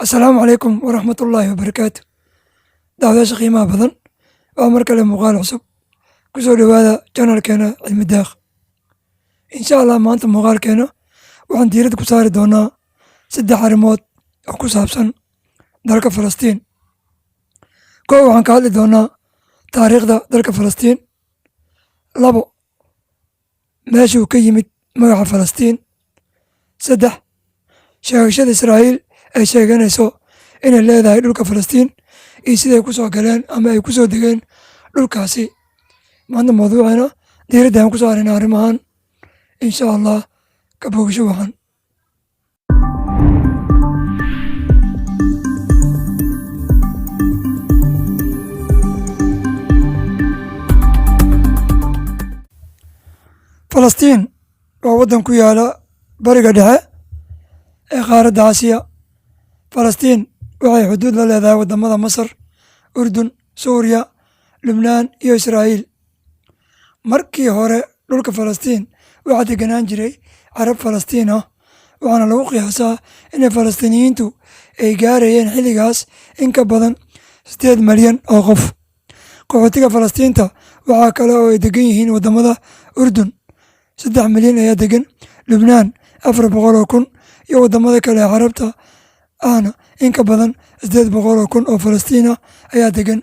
Assalaamu calaykum waraxmatullaahi wabarakaatu. Daawadayaasha qiimaha badan, waa mar kale muuqaal cusub. Ku soo dhowaada channelkeena Cilmi Deeq. Insha Allah maanta muuqaalkeena waxaan diiradda ku saari doonaa saddex arrimood oo ku saabsan dalka Falastiin. Kow, waxaan ka hadli doonaa taariikhda dalka Falastiin. Labo, meeshuu ka yimid magaca Falastiin. Saddex, sheegashada Israa'iil ay sheeganayso inay leedahay dhulka Falastiin iyo siday ku soo galeen ama ay ku soo degeen dhulkaasi. Maanta mawduuceena diiradda ayaan ku saarayna arrimahan, insha Allah. Ka bogasho wacan. Falastiin waa waddan ku yaala Bariga Dhexe ee qaaradda Aasiya. Falastiin waxay xuduud la leedahay waddamada Masar, Urdun, Suuriya, Lubnaan iyo Israa'iil. Markii hore dhulka Falastiin waxaa deganaan jiray Carab Falastiin ah, waxaana lagu qiyaasaa inay Falastiiniyiintu ay gaarayeen xilligaas in ka badan 8 malyan oo qof. Qaxootiga Falastiinta waxaa kale oo ay degan yihiin waddamada Urdun, 3 milyan ayaa degan, Lubnaan 400,000 iyo waddamada kale ee Carabta ahna in ka badan 800,000 oo Falastiin ah ayaa degan.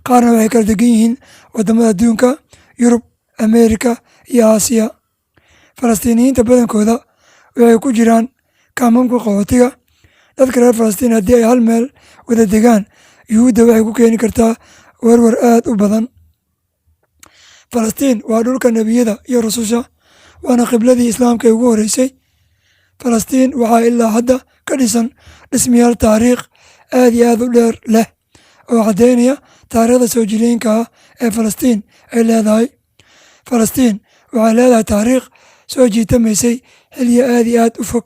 Qaarna waxay kala degan yihiin waddamada adduunka, Yurub, Ameerika iyo Aasiya. Falastiiniyiinta badankooda waxay ku jiraan kaamamka qaxootiga. Dadka reer Falastiin haddii ay hal meel wada degaan, Yuhuudda waxay ku keeni kartaa werwer aad u badan. Falastiin waa dhulka nebiyada iyo rususha, waana qibladii Islaamka ee ugu horeysay. Falastiin waxaa ilaa hadda ka dhisan dhismayaal taariikh aad iyo aad u dheer leh oo caddeynaya taariikhda soo jireenka ah ee Falastiin ay leedahay. Falastiin waxay leedahay taariikh soo jiitamaysay xilliyo aad iyo aad u fog.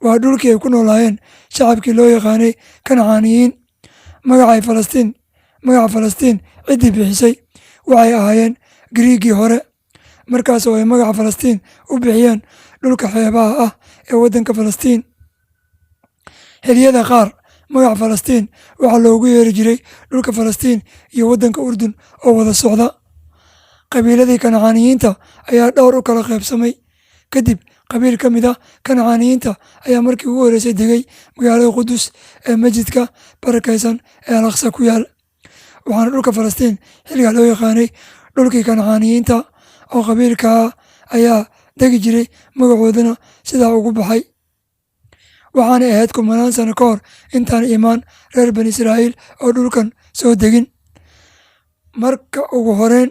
Waa dhulkii ay ku noolaayeen shacabkii loo yaqaanay Kancaaniyiin. Magacay Falastiin, magaca Falastiin ciddii bixisay waxay ahaayeen Griigii hore, markaas oo ay magaca Falastiin u bixiyeen dhulka xeebaha ah ee waddanka Falastiin. Xilliyada qaar magaca Falastiin waxaa loogu yeeri jiray dhulka Falastiin iyo waddanka Urdun oo wada socda. Qabiiladii Kancaaniyiinta ayaa dhowr u kala qaybsamay. Kadib qabiil ka mid ah Kancaaniyiinta ayaa markii ugu horeysay degay magaalada Qudus ee masjidka barakaysan ee Al Aqsa ku yaal, waxaana dhulka Falastiin xilligaa loo yaqaanay dhulkii Kancaaniyiinta oo qabiilkaa ayaa degi jiray, magacoodana sidaa ugu baxay. Waxaanay ahayd kumanaan sano ka hor intaan imaan reer Bani Israa'iil oo dhulkan soo degin. Marka ugu horeyn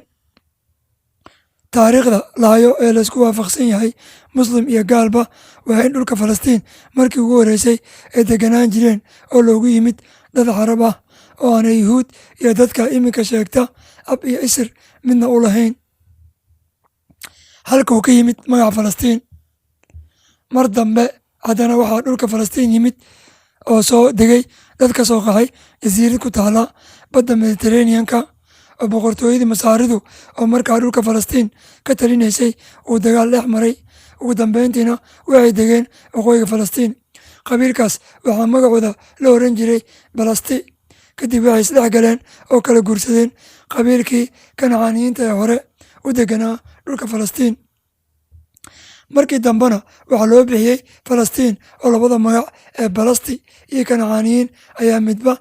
taariikhda lahayo ee laysku waafaqsan yahay Muslim iyo gaalba waa in dhulka Falastiin markii ugu horeysay ay deganaan jireen oo loogu yimid dad Carab ah oo aanay Yuhuud iyo dadka iminka sheegta ab iyo isir midna u lahayn. Halkuu ka yimid magaca Falastiin. Mar dambe haddana waxaa dhulka Falastiin yimid oo soo degay dad ka soo qaxay jasiirad ku taala badda Mediterraneanka oo boqortooyadii Masaaridu oo markaa dhulka Falastiin ka talinaysay uu dagaal dhex maray. Ugu dambeyntiina waxay degeen waqooyiga Falastiin. Qabiilkaas waxaa magacooda la oran jiray Balasti. Kadib waxay isdhex galeen oo kala guursadeen qabiilkii Kancaaniyiinta ee hore u deganaa dhulka Falastiin. Markii dambena waxaa loo bixiyey Falastiin oo labada magac ee Balasti iyo Kancaaniyiin ayaa midba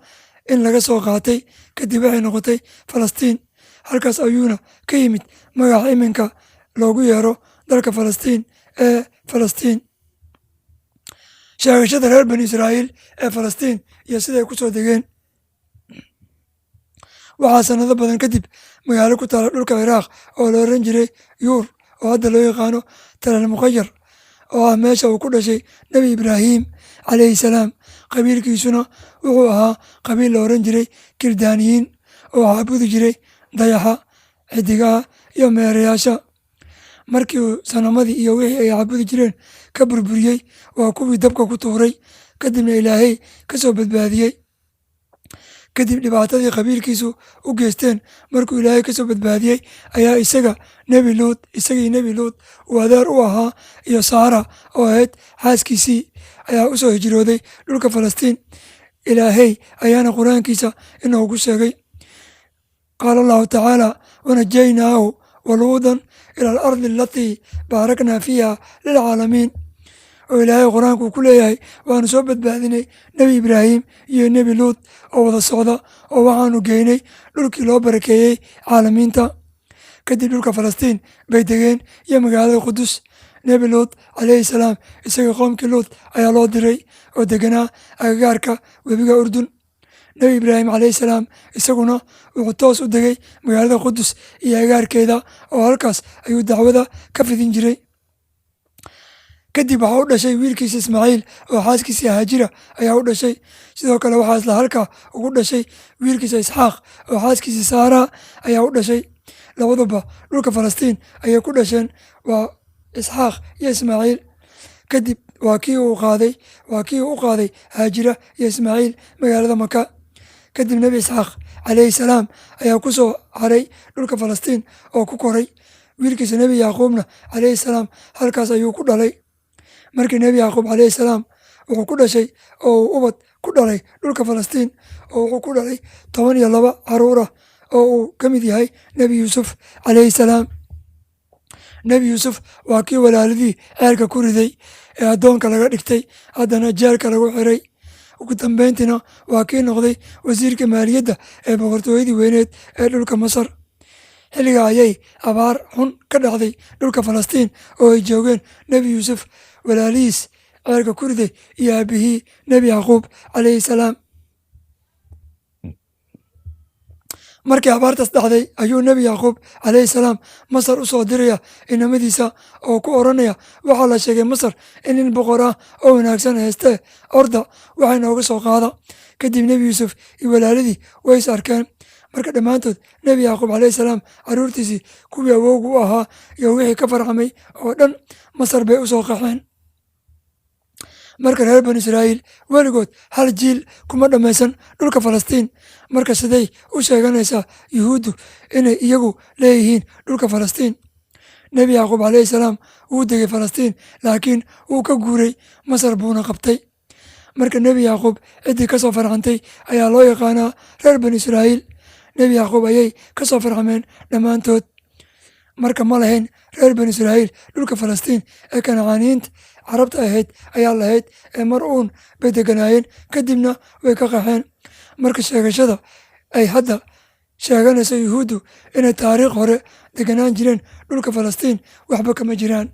in laga soo qaatay. Kadib waxay noqotay Falastiin. Halkaas ayuuna ka yimid magaca iminka loogu yeero dalka Falastiin ee Falastiin. Sheegashada reer Bani Israa'iil ee Falastiin iyo siday ku soo degeen. Waxaa sanado badan kadib magaalo ku taala dhulka Ciraaq oo la oran jiray Yuur, oo hadda loo yaqaano Talal Muqayar, oo ah meesha uu ku dhashay Nebi Ibraahim calayhi salaam. Qabiilkiisuna wuxuu ahaa qabiil la oran jiray Kirdaaniyiin oo caabudi jiray dayaxa, xidigaha iyo meerayaasha. Markii uu sanamadii iyo wixii ay caabudi jireen ka burburiyey, waa kuwii dabka ku tuuray, kadibna Ilaahay ka soo badbaadiyey. Kadib dhibaatadii qabiilkiisu u geysteen markuu Ilaahay ka soo badbaadiyey ayaa isaga Nebi Luud, isagii Nebi Luud uu adeer u ahaa iyo Saara oo ahayd xaaskiisii ayaa u soo hijrooday dhulka Falastiin. Ilaahay ayaana Qur-aankiisa inoogu sheegay. Qaala Allahu tacaala: wanajaynaahu waluudan ila alardi alatii baaraknaa fiiha lilcaalamiin. Oo Ilaahay Qur-aanku ku leeyahay: waanu soo badbaadinay Nebi Ibraahim iyo Nebi Luud oo wada socda, oo waxaanu geynay dhulkii loo barakeeyey caalamiinta. Kadib dhulka Falastiin bay degeen iyo magaalada Qudus. Nebi Luud calayhi salaam isaga qoomkii Luud ayaa loo diray oo deganaa agagaarka webiga Urdun. Nebi Ibraahim calayhi salaam isaguna wuxuu toos u degay magaalada Qudus iyo agagaarkeeda, oo halkaas ayuu dacwada ka fidin jiray. Kadib waxaa u dhashay wiilkiisa Ismaaciil, oo xaaskiisii Haajira ayaa u dhashay. Sidoo kale waxaa isla halkaa ugu dhashay wiilkiisa Isxaaq, oo xaaskiisii Saara ayaa u dhashay. Labaduba dhulka Falastiin ayay ku dhasheen, waa Isxaaq iyo Ismaaciil. Kadib waa kii uu u qaaday Haajira iyo Ismaaciil magaalada Maka. Kadib Nebi Isxaaq calayhi salaam ayaa ku soo haray dhulka Falastiin oo ku koray. Wiilkiisa Nebi Yacquubna calayhi salaam halkaas ayuu ku dhalay. Markii Nebi Yacquub calayhi salaam wuxuu ku dhashay oo uu ubad ku dhalay dhulka Falastiin, oo wuxuu ku dhalay 12 caruur ah, oo uu ka mid yahay Nebi Yuusuf calayhi salaam. Nebi Yuusuf waa kii walaaladii ceelka ku riday ee addoonka laga dhigtay, haddana jeelka lagu xiray. Ugu dambeyntiina waa kii noqday wasiirka maaliyadda ee boqortooyadii weyneed ee dhulka Masar. Xilliga ayay abaar xun ka dhacday dhulka Falastiin oo ay joogeen Nebi Yuusuf, walaalihiis ceelka ku riday iyo aabihii Nebi Yacquub calayhi salaam. Markii abaartaas dhacday ayuu Nebi Yacquub calayhi salaam Masar u soo diraya inamadiisa oo ku oranaya: waxaa la sheegay Masar in nin boqor ah oo wanaagsan haystee, orda, waxay nooga soo qaada. Kadib Nebi Yuusuf iyo walaaladii way is arkeen. Marka dhammaantood Nebi Yacquub calayhi salaam carruurtiisii, kuwii awowgu u ahaa iyo wixii ka farcamay oo dhan, Masar bay u soo qaxeen. Marka reer Banu Israa'iil weligood hal jiil kuma dhammaysan dhulka Falastiin. Marka siday u sheeganaysaa Yuhuuddu inay iyagu leeyihiin dhulka Falastiin? Nebi Yacquub calayhi salaam wuu degay Falastiin, laakiin wuu ka guuray, Masar buuna qabtay. Marka Nebi Yacquub ciddii ka soo farcantay ayaa loo yaqaanaa reer Banu Israa'iil. Nebi Yacquub ayay ka soo farcameen dhammaantood. Marka ma lahayn reer Banu Israa'iil dhulka Falastiin ee Kanacaaniyiinta Carabta ahayd ayaa lahayd, ee mar uun bay deganaayeen, kadibna way ka qaxeen. Marka sheegashada ay hadda sheeganayso Yuhuuddu inay taariikh hore deganaan jireen dhulka Falastiin waxba kama jiraan.